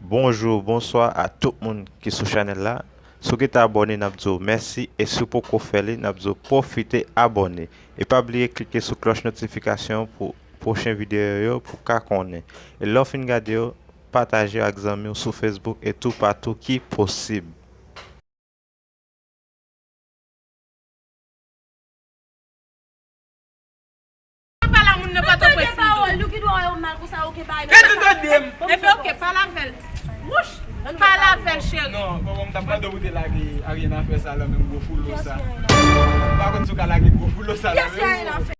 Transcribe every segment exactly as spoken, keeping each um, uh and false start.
Bonjou, bonswa a tout moun ki sou chanèl la. Si w gentan abòne, n ap di w mèsi, e si w poko fè li, n ap di w pwofite abòne. E pa bliye klike sou klòch notifikasyon pou pwochen videyo yo pou w ka konnen. E lè w fin gade yo, pataje yo ak zanmi w sou Facebook e toupatou ki posib. Pale a moun nan pa tanpri. Pale avè l, nou ki dwa wè yo mal konsa, oke, bay. Epi oke, pale avè l. Wouch, pale avè l, cheri. Non, kòman m t ap mande w pou te lage Ariana fè sa la, menm gwo foulo sa. M pa konn si w ka lage gwo foulo sa la, menm.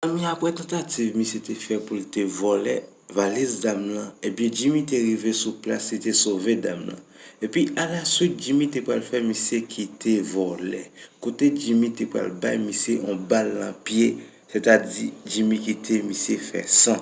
Zanmi, apre tantativ misye te fè pou l te vòlè valiz dam lan, ebyen Jimmy te rive sou plas, li te sove dam lan. Epi alaswit, Jimmy te pral fè misye kite vòlè. Kote Jimmy te pral bay misye yon bal nan pye, sètadi Jimmy kite misye fè san.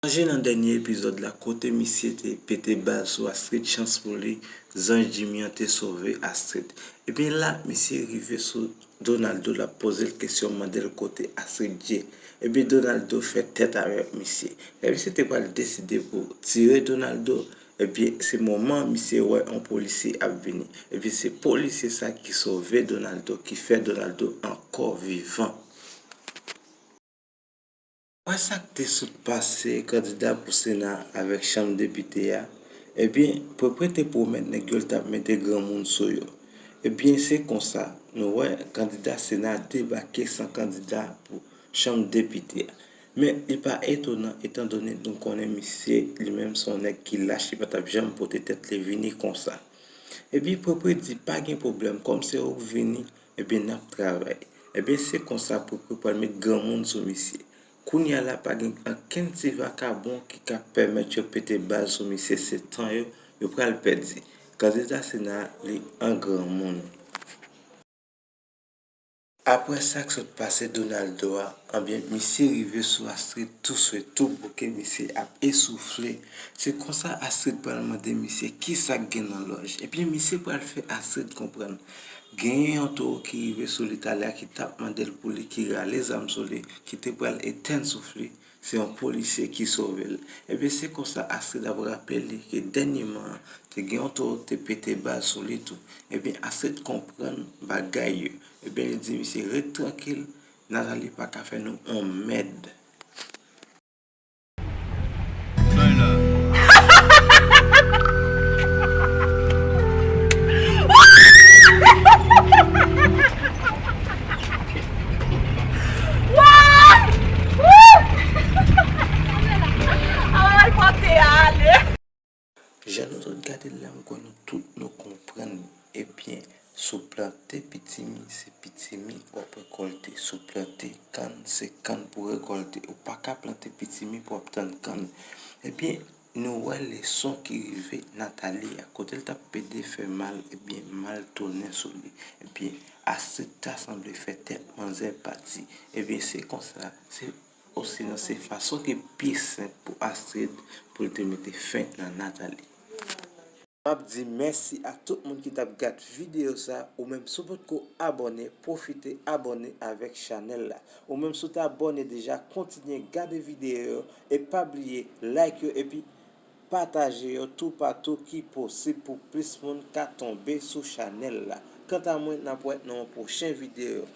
Sonje nan dènye epizòd la, kote misye te pete bal sou Astrid, chans pou li, zanj Jimmy an te sove Astrid. Ebyen la, misye rive sou Donaldo, l ap poze l kesyon, mande l kote Astrid ye. Ebyen Donaldo fè tèt avèk misye. Lè misye te pral deside pou tire Donaldo, ebyen se moman misye wè yon polisye ap vini. Ebyen se polisye sa ki sove Donaldo, ki fè Donaldo ankò vivan. Apre sa k te sot pase, kandida pou Sena avèk Chanm Depite a, ebyen, Pwepwe te pwomèt nèg yo l t ap mete granmoun sou yo. Ebyen, se konsa, nou wè kandida Sena debake san kandida pou Chanm Depite a. Men, li pa etonan, etandone nou konnen misye, li menm, se yon nèg ki lach, li pa t ap janm pote tèt li vini konsa. Ebyen, Pwepwe di, pa gen pwoblèm, kòm se ou k vini, ebyen, n ap travay. Ebyen, se konsa Pwepwe pral met granmoun sou misye. Kounye a la, pa gen ankenn ti vakabon ki ka pèmèt yo pete bal sou misye, se tan yo, yo pral pèdi. Kandida Sena a, li an granmoun. Apre sa k sot pase Donaldo a, anbyen, misye rive sou Astrid touswit, tou bouke, misye ap esoufle. Se konsa Astrid pral mande misye kisa k gen nan lòj. Ebyen, misye pral fè Astrid konprann. Genyen yon towo ki rive sou li talè a ki t ap mande l pou li, ki rale zam sou li, ki te pral etenn souf li. Se yon polisye ki sove l. Ebyen, se konsa Astrid ap raple li ke dènyèman an, te gen yon towo ki te pete bal sou li tou. Ebyen, Astrid konprann bagay yo. Ebyen, li di misye ret trankil, Nathalie pa ka fè nou on mèd. Jan nou sot gade l la, m kwè nou tout nou konprann. Ebyen, si w plante pitimi, se pitimi w ap rekòlte. Si w plante kann, se kann pou w rekòlte. Ou pa ka plante pitimi pou w ap tann kann. Ebyen, nou wè leson ki rive Nathalie a. Kote l t ap pede fè mal, ebyen, mal tounen sou li. Ebyen, Astrid ta sanble fè tèt manzè pati. Ebyen, se konsa, se, osinon se fason ki pi senp pou Astrid pou l te mete fen nan Nathalie. M ap di mèsi a tout moun ki t ap gad videyo sa, ou menm si w potko abòne, pwofite abòne avèk chanèl la. Ou menm si w te abòne deja, kontinye gade videyo yo e pa bliye like yo epi pataje yo toupatou ki posib pou plis moun ka tonbe sou chanèl la. Kanta mwen, n ap wè nan yon pwochen videyo.